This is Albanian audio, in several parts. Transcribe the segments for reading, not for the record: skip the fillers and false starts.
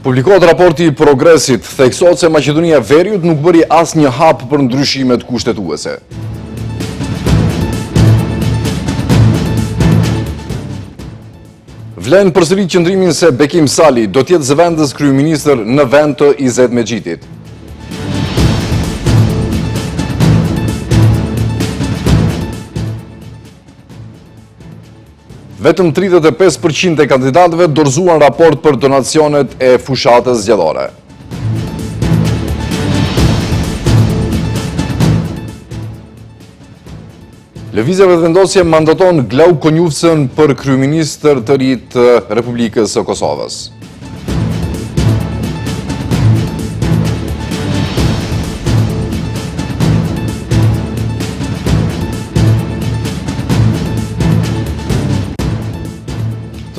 Publikohet raporti i progresit, theksohet se Maqedonia e Veriut nuk bëri asnjë hap për ndryshimet kushtetuese. Vlen përsërit qëndrimin se Bekim Sali do të jetë zëvendës kryeministër në vend të Izet Mexhitit. Vetëm 35% e kandidatëve dorëzuan raport për donacionet e fushatës zgjedhore. Lëvizja Vetëvendosje mandaton Glauk Konjufcën për kryeministër të ri të Republikës së Kosovës.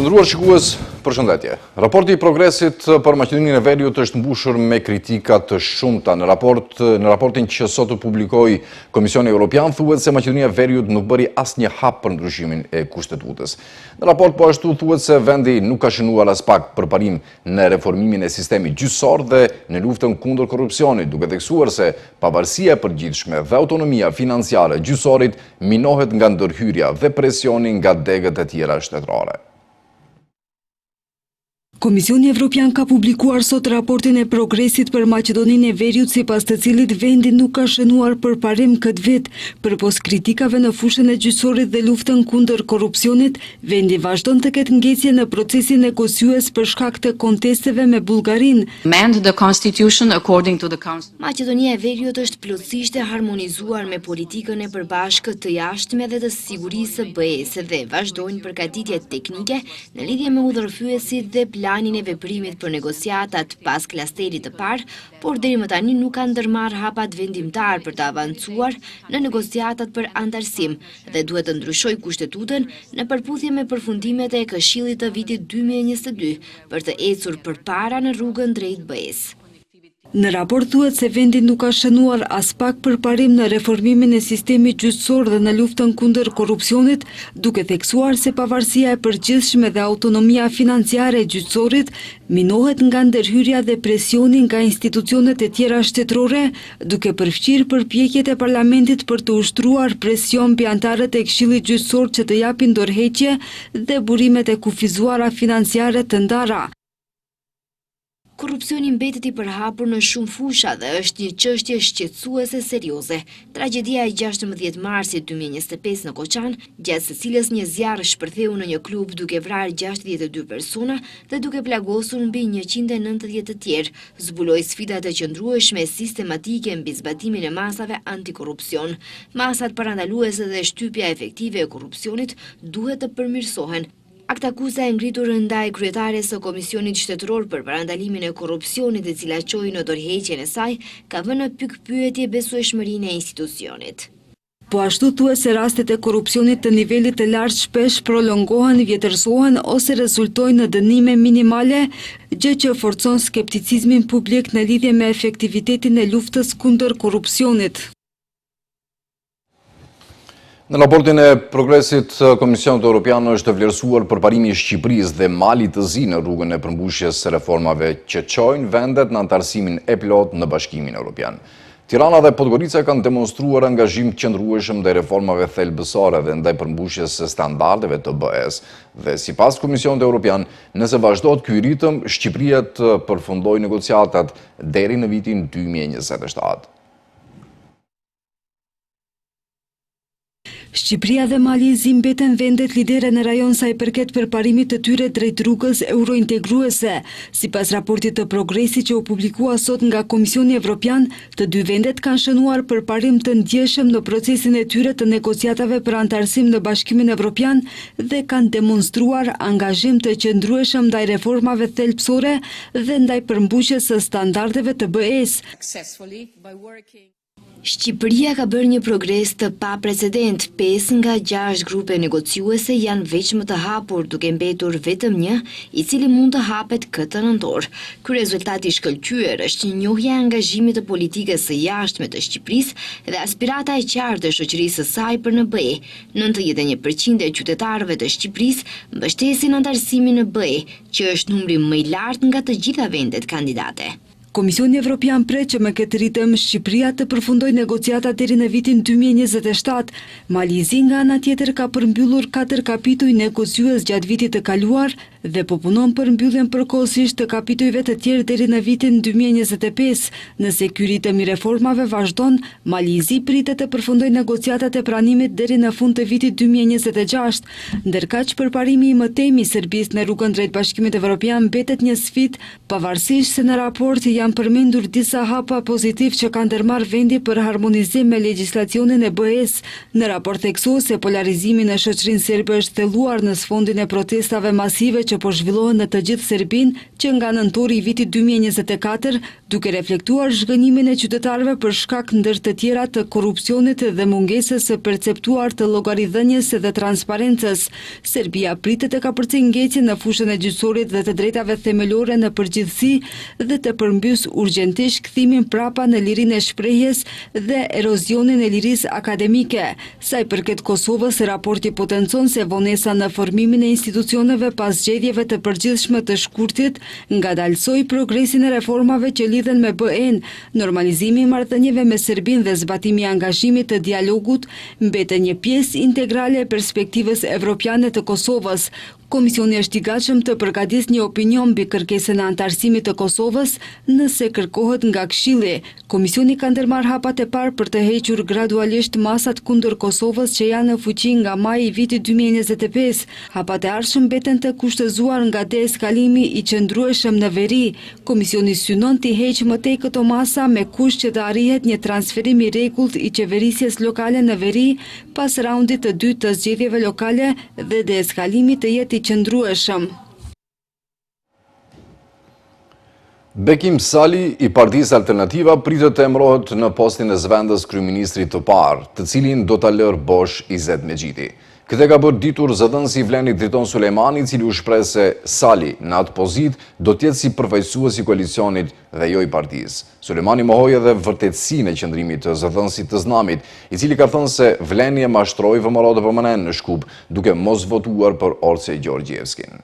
Të nderuar shikues, përshëndetje. Raporti i progresit për Maqedoninë e Veriut është mbushur me kritika të shumta. Në raport, në raportin që sot u publikoi Komisioni Europian thuhet se Maqedonia e Veriut nuk bëri asnjë hap për ndryshimin e kushtetutës. Në raport po ashtu thuhet se vendi nuk ka shënuar aspak përparim në reformimin e sistemit gjyqësor dhe në luftën kundër korrupsionit, duke theksuar se pavarësia e përgjithshme dhe autonomia financiare e gjyqësorit minohet nga ndërhyrja dhe presioni nga degët e tjera shtetërore. Komisioni Evropian ka publikuar sot raportin e progresit për Maqedoninë e Veriut sipas të cilit vendi nuk ka shënuar përparim këtë vit. Përpos kritikave në fushën e gjyqësorit dhe luftën kundër korrupsionit, vendi vazhdon të ketë ngecje në procesin negociues për shkak të kontesteve me Bullgarinë. Amend the constitution according to the council. Maqedonia e Veriut është plotësisht e harmonizuar me politikën e përbashkët të jashtme dhe të sigurisë së BE-së dhe vazhdojnë përgatitjet teknike Në lidhje me udhërrëfyesit dhe planin e veprimit për negociatat pas klasterit të parë, por deri më tani nuk ka ndërmarrë hapat vendimtarë për të avancuar në negociatat për anëtarësim dhe duhet të ndryshojë kushtetutën në përputhje me përfundimet e Këshillit të vitit 2022 për të ecur përpara në rrugën drejt BE-së. Në raport thuhet se vendi nuk ka shënuar aspak përparim në reformimin e sistemit gjyqësor dhe në luftën kundër korrupsionit, duke theksuar se pavarësia e përgjithshme dhe autonomia financiare e gjyqësorit minohet nga ndërhyrja dhe presioni nga institucionet e tjera shtetërore, duke përfshirë përpjekjet e parlamentit për të ushtruar presion mbi anëtarët e Këshillit Gjyqësor që të japin dorëheqje dhe burimet e kufizuara financiare të ndara. Korrupsioni mbetet i përhapur në shumë fusha dhe është një çështje shqetësuese serioze. Tragjedia e 16 marsit 2025 në Koçan, gjatë së cilës një zjarr shpërtheu në një klub duke vrarë 62 persona dhe duke plagosur mbi 190 të tjerë, zbuloi sfidat e qëndrueshme sistematike mbi zbatimin e masave antikorrupsion. Masat parandaluese dhe shtypja efektive e korrupsionit duhet të përmirësohen. Aktakuza e ngritur ndaj kryetares së Komisionit Shtetëror për Parandalimin e Korrupsionit e cila çoi në dorëheqjen e saj, ka vënë në pikëpyetje besueshmërinë e institucionit. Po ashtu thuhet se rastet e korrupsionit të nivelit të lartë shpesh prolongohen, vjetërsohen ose rezultojnë në dënime minimale, gjë që forcon skepticizmin publik në lidhje me efektivitetin e luftës kundër korrupsionit. Në raportin e progresit të Komisionit Europian është vlerësuar përparimi i Shqipërisë dhe Malit të Zi në rrugën e përmbushjes së reformave që çojnë vendet në anëtarësimin e plotë në Bashkimin Europian. Tirana dhe Podgorica kanë demonstruar angazhim të qëndrueshëm ndaj reformave thelbësore dhe ndaj përmbushjes së standardeve të BE-së. Dhe sipas Komisionit Europian, nëse vazhdohet ky ritëm, Shqipëria të përfundojë negociatat deri në vitin 2027. Shqipëria dhe Mali i Zi mbeten vendet lidere në rajon sa i përket përparimit të tyre drejt rrugës eurointegruese. Sipas raportit të progresit që u publikua sot nga Komisioni Evropian, të dy vendet kanë shënuar përparim të ndjeshëm në procesin e tyre të negociatave për anëtarësim në Bashkimin Evropian dhe kanë demonstruar angazhim të qëndrueshëm ndaj reformave thelbësore dhe ndaj përmbushjes së standardeve të BE-së. Shqipëria ka bërë një progres të paprecedent, pesë nga gjashtë grupe negociuese janë veçmë të hapur, duke mbetur vetëm një, i cili mund të hapet këtë nëntor. Ky rezultat i shkëlqyer është një njohje e angazhimit të politikës së jashtme të Shqipërisë dhe aspirata e qartë e shoqërisë së saj për në BE. 91 për qind e qytetarëve të Shqipërisë mbështesin anëtarësimin në BE, që është numri më i lartë nga të gjitha vendet kandidate. Komisioni Evropian pret që me këtë ritëm Shqipëria të përfundojë negociatat deri në vitin 2027. Mali i Zi nga ana tjetër ka përmbyllur katër kapituj negociues gjatë vitit të kaluar dhe po punon për mbylljen përkohësisht të kapitujve të tjerë deri në vitin 2025. Nëse ky ritëm i reformave vazhdon, Mali i Zi pritet të përfundojë negociatat e pranimit deri në fund të vitit 2026. Ndërkaq përparimi i mëtejmë i Serbisë në rrugën drejt Bashkimit Evropian mbetet një sfidë Pavarësisht se në raport janë përmendur disa hapa pozitivë që ka ndërmarrë vendi për harmonizim me legjislacionin e BE-së, në raport theksohet se polarizimi në shoqërinë serbe është thelluar në sfondin e protestave masive që po zhvillohen në të gjithë Serbinë që nga nëntori i vitit 2024, duke reflektuar zhgënjimin e qytetarëve për shkak ndër të tjera të korrupsionit dhe mungesës së perceptuar të llogaridhënies dhe transparencës. Serbia pritet të kapërcejë ngecjen në fushën e gjyqësorit dhe të drejtave themelore në përgjithësi dhe të përmbysë urgjentisht kthimin prapa në lirinë e shprehjes dhe erozionin e lirisë akademike. Sa i përket Kosovës, raporti potencon se vonesa në formimin e institucioneve pas zgjedhjeve të përgjithshme të shkurtit ngadalësoi progresin e reformave që lidhen me BE-në, normalizimi i marrëdhënieve me Serbinë dhe zbatimi i angazhimit të dialogut mbeten një pjesë integrale e perspektivës evropiane të Kosovës. Komisioni është i gatshëm të përgatisë një opinion mbi kërkesën e anëtarësimit të Kosovës, nëse kërkohet nga Këshilli. Komisioni ka ndërmarrë hapat e parë për të hequr gradualisht masat kundër Kosovës që janë në fuqi nga maji i vitit 2025. Hapat e ardhshëm mbeten të kushtëzuar nga deeskalimi i qëndrueshëm në veri. Komisioni synon t'i heqë më tej këto masa me kusht që të arrihet një transferim i rregullt i qeverisjes lokale në veri pas raundit të dytë të zgjedhjeve lokale dhe deeskalimi të jetë i qëndrueshëm. Bekim Sali i Partisë Alternativa pritet të emërohet në postin e zëvendës kryeministrit të parë, të cilin do ta lërë bosh Izet Mexhiti. Këtë e ka bërë ditur zëdhënësi i Vlenit Driton Sulejmani, i cili u shpreh se Sali në atë pozitë do të jetë si përfaqësues i koalicionit dhe jo i partisë. Sulejmani mohoi edhe vërtetësinë e qëndrimit të zëdhënësit të Znamit, i cili ka thënë se Vleni e mashtroi VMRO-DPMNE në Shkup, duke mos votuar për Orce Georgievskin.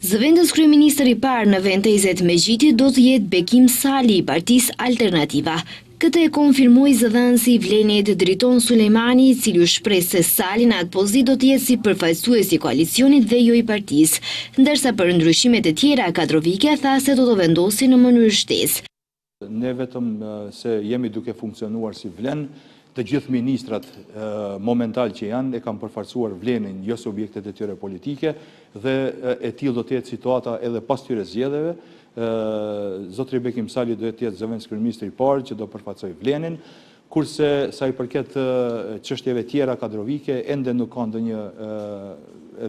Zëvendës kryeministër i parë në vend të Izet Mexhitit do të jetë Bekim Sali i Partisë Alternativa. Këtë e konfirmoi zëdhënësi i Vlenit Driton Sulejmani, i cili u shpreh se Sali në atë pozitë do të jetë si përfaqësues i koalicionit dhe jo i partisë. Ndërsa për ndryshimet e tjera kadrovike tha se do të vendosin në mënyrë shtesë. Ne vetëm se jemi duke funksionuar si Vlen, të gjithë ministrat momental që janë e kanë përfaqësuar Vlenin, jo subjektet e tyre politike dhe e tillë do të jetë situata edhe pas këtyre zgjedhjeve. Zotri Bekim Sali do të jetë zëvendëskryeministri i parë që do përfaqësojë Vlenin, kurse sa i përket çështjeve tjera kadrovike ende nuk ka ndonjë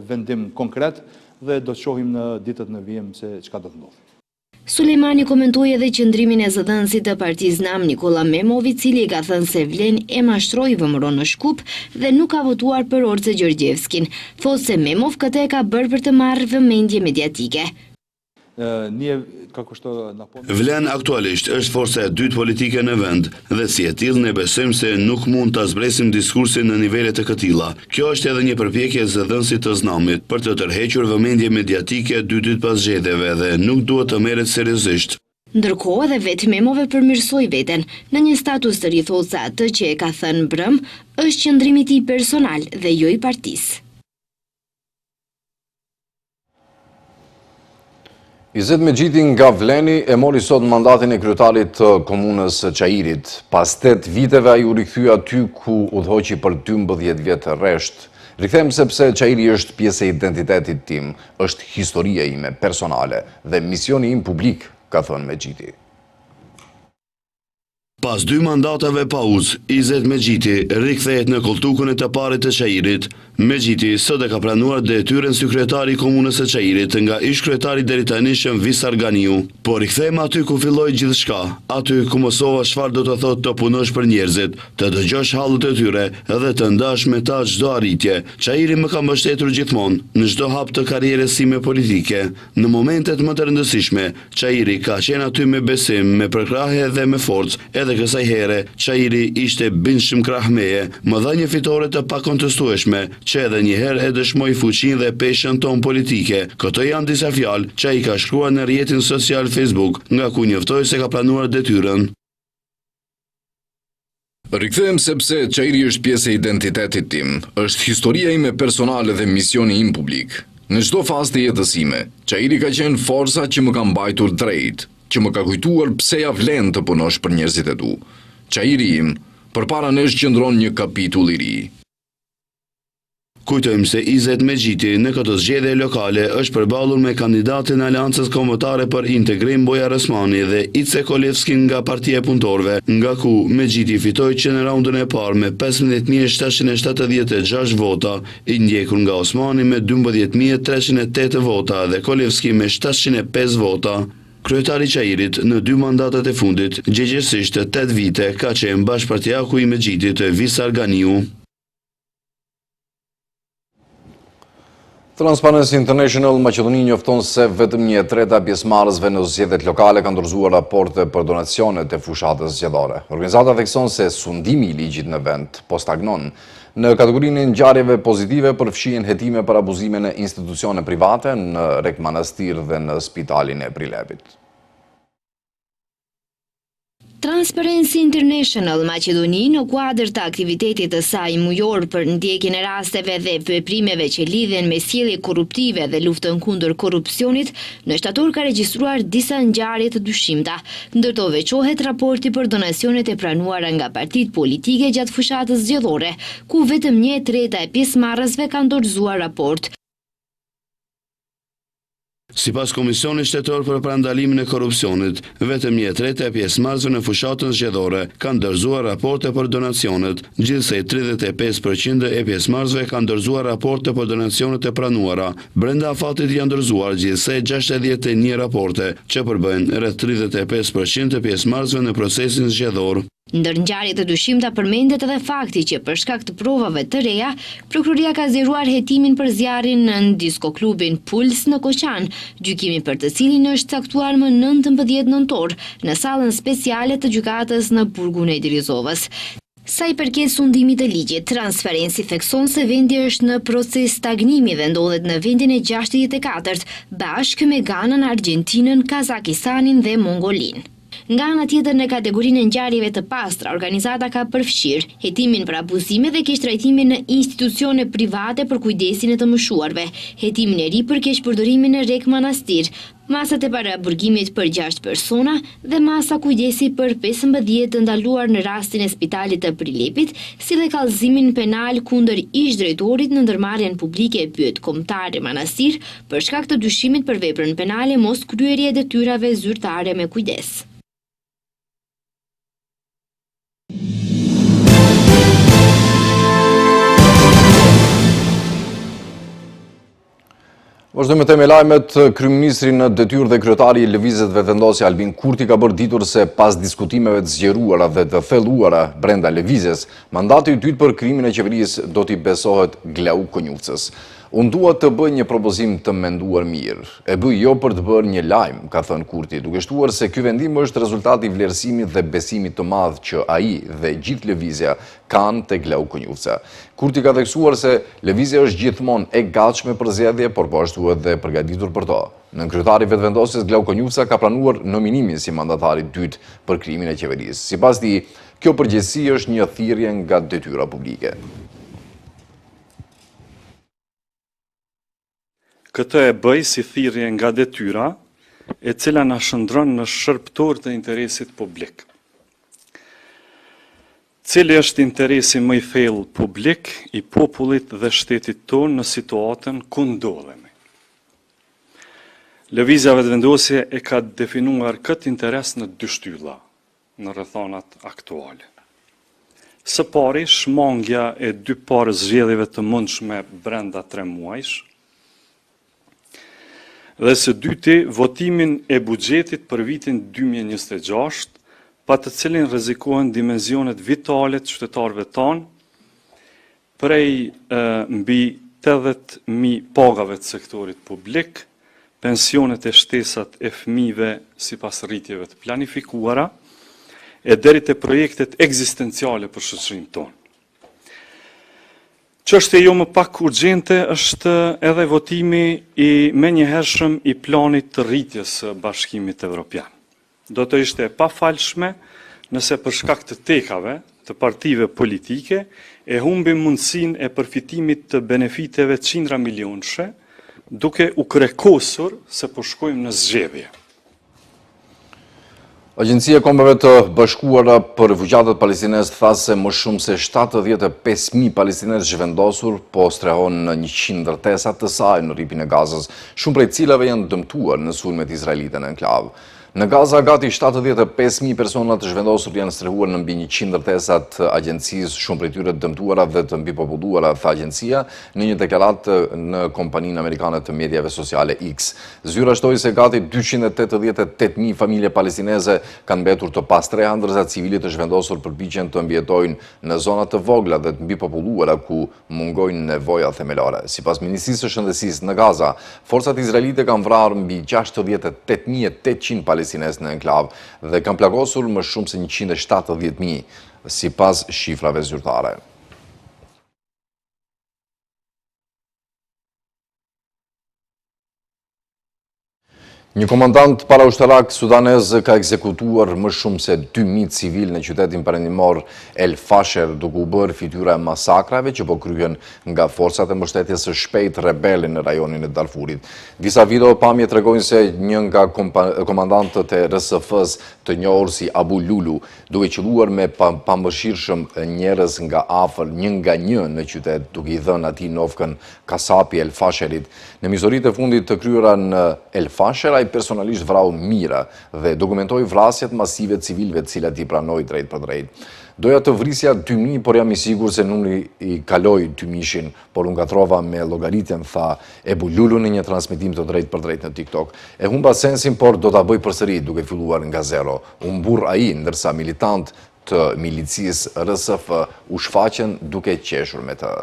vendim konkret dhe do të shohim në ditët në vijim se çka do të ndodhë. Sulejmani komentoi edhe qëndrimin e zëdhënësit të partisë Znam Nikolla Memov i cili ka thënë se Vlen e mashtroi VMRO në Shkup dhe nuk ka votuar për Orce Georgievskin. Thotë se Memov këtë e ka bërë për të marrë vëmendje mediatike. Vlen aktualisht është forca e dytë politike në vend dhe si e tillë ne besojmë se nuk mund ta zbresim diskursin në nivele të këtilla. Kjo është edhe një përpjekje e zëdhënësit të Znamit për të tërhequr vëmendje mediatike dy ditë pas zgjedhjeve dhe nuk duhet të merret seriozisht. Ndërkohë edhe vetë Memov e përmirësoi veten. Në një status të ri thotë se atë që e ka thënë mbrëmë është qëndrimi i tij personal dhe jo i partisë. Izet Mexhiti nga Vleni e mori sot mandatin e kryetarit të komunës së Çairit. Pas 8 viteve ai u rikthye aty ku udhëhoqi për 12 vjet rresht. Rikthehem sepse Çairi është pjesë e identitetit tim, është historia ime personale dhe misioni im publik, ka thënë Mexhiti. Pas dy mandateve pauzë, Izet Mexhiti rikthehet në kolltukun e të parit të Çairit. Mexhiti sot e ka pranuar detyrën si kryetar i Komunës së Çairit nga ish-kryetari i deritanishëm Visar Ganiu. Po rikthehem aty ku filloi gjithçka, aty ku mësova çfarë do të thotë të punosh për njerëzit, të dëgjosh hallet e tyre dhe të ndash me ta çdo arritje. Çairi më ka mbështetur gjithmonë, në çdo hap të karrierës sime politike. Në momentet më të rëndësishme, Çairi ka qenë aty me besim, me përkrahje dhe me forcë. Edhe kësaj here, Çairi ishte bindshëm krah meje, më dha një fitore të pakontestueshme, që edhe një herë e dëshmoi fuqinë dhe peshën tonë politike. Këto janë disa fjalë që ai ka shkruar në rrjetin social Facebook, nga ku njoftoi se ka pranuar detyrën. Rikthehem sepse Çairi është pjesë e identitetit tim, është historia ime personale dhe misioni im publik. Në çdo fazë të jetës sime, Çairi ka qenë forca që më ka mbajtur drejt, që më ka kujtuar pse ia vlen të punosh për njerëzit e tu. Çairi im, përpara nesh qëndron një kapitull i ri. Kujtojmë se Izet Mexhiti në këto zgjedhje lokale është përballur me kandidatin e Aleancës Kombëtare për Integrim Bujar Osmani dhe Ice Kolevskin nga Partia e Punëtorëve, nga ku Mexhiti fitoi që në raundin e parë me 15.776 vota, i ndjekur nga Osmani me 12.308 vota dhe Kolevski me 705 vota. Kryetari i Çairit në dy mandatet e fundit, gjegjësisht tetë vite, ka qenë bashkëpartiaku i Mexhitit, Visar Ganiu. Transparency International Maqedoni njofton se vetëm një e treta e pjesëmarrësve në zgjedhjet lokale kanë dorëzuar raporte për donacionet e fushatës zgjedhore. Organizata thekson se sundimi i ligjit në vend po stagnon. Në kategorinë e ngjarjeve pozitive përfshihen hetime për abuzime në institucione private, në Rek Manastir dhe në Spitalin e Prilepit. Transparency International Maqedoni në kuadër të aktivitetit të saj mujor për ndjekjen e rasteve dhe veprimeve që lidhen me sjellje korruptive dhe luftën kundër korrupsionit, në shtator ka regjistruar disa ngjarje të dyshimta. Ndër to veçohet raporti për donacionet e pranuara nga partitë politike gjatë fushatës zgjedhore, ku vetëm një e treta e pjesëmarrësve kanë dorëzuar raport. Sipas Komisionit Shtetëror për Parandalimin e Korrupsionit, vetëm një e treta e pjesëmarrësve në fushatën zgjedhore kanë dorëzuar raporte për donacionet. Gjithsej 35 për qind e pjesëmarrësve kanë dorëzuar raporte për donacionet e pranuara. Brenda afatit janë dorëzuar gjithsej 61 raporte, që përbëjnë rreth 35 për qind të pjesëmarrësve në procesin zgjedhor. Ndër ngjarjet e dyshimta përmendet edhe fakti që për shkak të provave të reja, prokuroria ka zgjeruar hetimin për zjarrin në diskoklubin Puls në Koçan, gjykimi për të cilin është caktuar më 19 nëntor në sallën speciale të gjykatës në burgun e Idrizovës. Sa i përket sundimit të ligjit, Transparency thekson se vendi është në proces stagnimi dhe ndodhet në vendin e 64-të, bashkë me Ganën, Argjentinën, Kazakistanin dhe Mongolinë. Nga ana tjetër në kategorinë e ngjarjeve të pastra, organizata ka përfshirë hetimin për abuzime dhe keqtrajtimin në institucione private për kujdesin e të moshuarve, hetimin e ri për keqpërdorimin në Rek Manastir, masat e paraburgimit për 6 persona dhe masa kujdesi për 15 të ndaluar në rastin e spitalit të Prilepit, si dhe kallëzimin penal kundër ish-drejtorit në ndërmarrjen publike Pyjet Kombëtare Manastir për shkak të dyshimit për veprën penale moskryerje e detyrave zyrtare me kujdes. Vazhdojmë me lajmet, Kryeministri në detyrë dhe kryetari i Lëvizjes Vetëvendosje Albin Kurti ka bërë ditur se pas diskutimeve të zgjeruara dhe të thelluara brenda Lëvizjes, mandati i dytë për krijimin e qeverisë do t'i besohet Glauk Konjufcës. Unë dua të bëj një propozim të menduar mirë. E bëj jo për të bërë një lajm, ka thënë Kurti, duke shtuar se ky vendim është rezultat i vlerësimit dhe besimit të madh që ai dhe gjithë Lëvizja kanë te Glauk Konjufca. Kurti ka theksuar se Lëvizja është gjithmonë e gatshme për zgjedhje, por po ashtu edhe e përgatitur për to. Nënkryetari i Vetëvendosjes Glauk Konjufca ka pranuar nominimin si mandatar i dytë për krijimin e qeverisë. Sipas tij, kjo përgjegjësi është një thirrje nga detyra publike. Këtë e bëj si thirrje nga detyra, e cila na shndërron në shërbëtor të interesit publik. Cili është interesi më i thellë publik i popullit dhe shtetit tonë në situatën ku ndodhemi? Lëvizja Vetëvendosje e ka definuar këtë interes në dy shtylla. në rrethanat aktuale. Së pari, shmangia e dy parë zgjedhjeve të mundshme brenda tre muajsh, dhe së dyti, votimin e buxhetit për vitin 2026, pa të cilin rrezikohen dimensionet vitale të qytetarëve tanë, prej mbi 80.000 pagave të sektorit publik, pensionet e shtesat e fëmijëve sipas rritjeve të planifikuara, e deri te projektet ekzistenciale për shoqërinë tonë. Çështje jo më pak urgjente është edhe votimi i menjëhershëm i planit të rritjes së Bashkimit Evropian. Do të ishte e pafalshme nëse për shkak të tekave të partive politike e humbim mundësinë e përfitimit të benefiteve qindra milionëshe, duke u krekosur se po shkojmë në zgjedhje. Agjencia e Kombeve të Bashkuara për Refugjatët Palestinezë tha se më shumë se 75.000 palestinezë të zhvendosur po strehohen në 100 ndërtesa të saj në rripin e Gazës, shumë prej të cilave janë dëmtuar në sulmet izraelite në enklavë. Në Gaza, gati 75.000 persona të zhvendosur janë strehuar në mbi 100 ndërtesa të agjencisë, shumë prej tyre të dëmtuara dhe të mbipopulluara, tha agjencia në një deklaratë në kompaninë amerikane të mediave sociale X. Zyra shtoi se gati 288.000 familje palestineze kanë mbetur të pastreha, ndërsa civilët e zhvendosur përpiqen të mbijetojnë në zona të vogla dhe të mbipopulluara ku mungojnë nevojat themelore. Sipas Ministrisë së Shëndetësisë në Gaza, forcat izraelite kanë vrarë mbi 68.800 palestinezë në enklavë dhe kanë plagosur më shumë se 170.000, sipas shifrave zyrtare. Një komandant paraushtarak sudanez ka ekzekutuar më shumë se 2.000 civilë në qytetin perëndimor El Fasher, duke u bërë fytyra e masakrave që po kryhen nga forcat e mbështetjes së shpejtë rebele në rajonin e Darfurit. Disa video pamje tregojnë se një nga komandantët e RSF-së të njohur si Abu Lulu, duke qëlluar me pamëshirshëm njerëz nga afër një nga një në qytet, duke i dhënë atij nofkën Kasapi El Fasherit. Në mizoritë e fundit të kryera në El Fasher, ai personalisht vrau mijëra dhe dokumentoi vrasjet masive të civilëve të cilat i pranoi drejtpërdrejt. Doja të vrisja 2000, por jam i sigurt se numri i kaloi dymijëshin, por u ngatërrova me llogaritjen, tha Ebu Lulu në një transmetim të drejtpërdrejtë në TikTok. E humba sensin, por do ta bëj përsëri, duke filluar nga zero. U mburr ai, ndërsa militantë të milicisë RSF u shfaqën duke qeshur me të.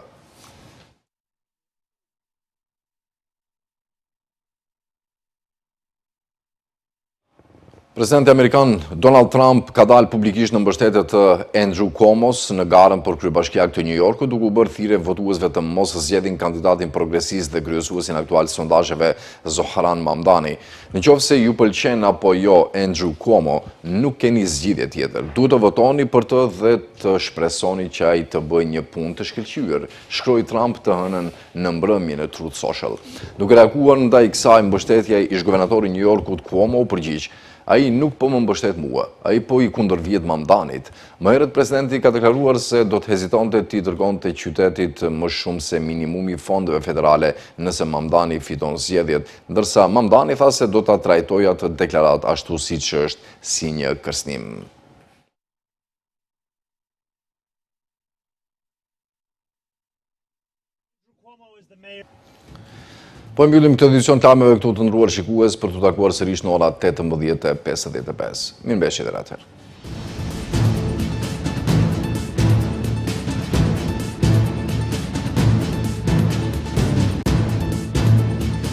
Presidenti amerikan Donald Trump ka dalë publikisht në mbështetje të Andrew Cuomos në garën për kryebashkiak të New Yorkut, duke u bërë thirrje votuesve të mos zgjedhin kandidatin progresist dhe kryesuesin aktual të sondazheve Zohran Mamdani. Në qoftë se ju pëlqen apo jo Andrew Cuomo, nuk keni zgjidhje tjetër. Duhet të votoni për të dhe të shpresoni që ai të bëjë një punë të shkëlqyer, shkroi Trump të hënën në mbrëmje në Truth Social. Duke reaguar ndaj kësaj mbështetjeje, ish-guvernatori i New Yorkut Cuomo u përgjigj, Ai nuk po më mbështet mua, ai po i kundërvihet Mamdanit. Më herët presidenti ka deklaruar se do të hezitonte t'i dërgonte qytetit më shumë se minimumi i fondeve federale nëse Mamdani fiton zgjedhjet, ndërsa Mamdani tha se do ta trajtojë atë deklaratë ashtu siç është si një kërcënim. Po e mbyllim këtë edicion të lajmeve këtu të nderuar shikues për t'u takuar sërish në ora 18.55. Mirëmbetshi deri atëherë.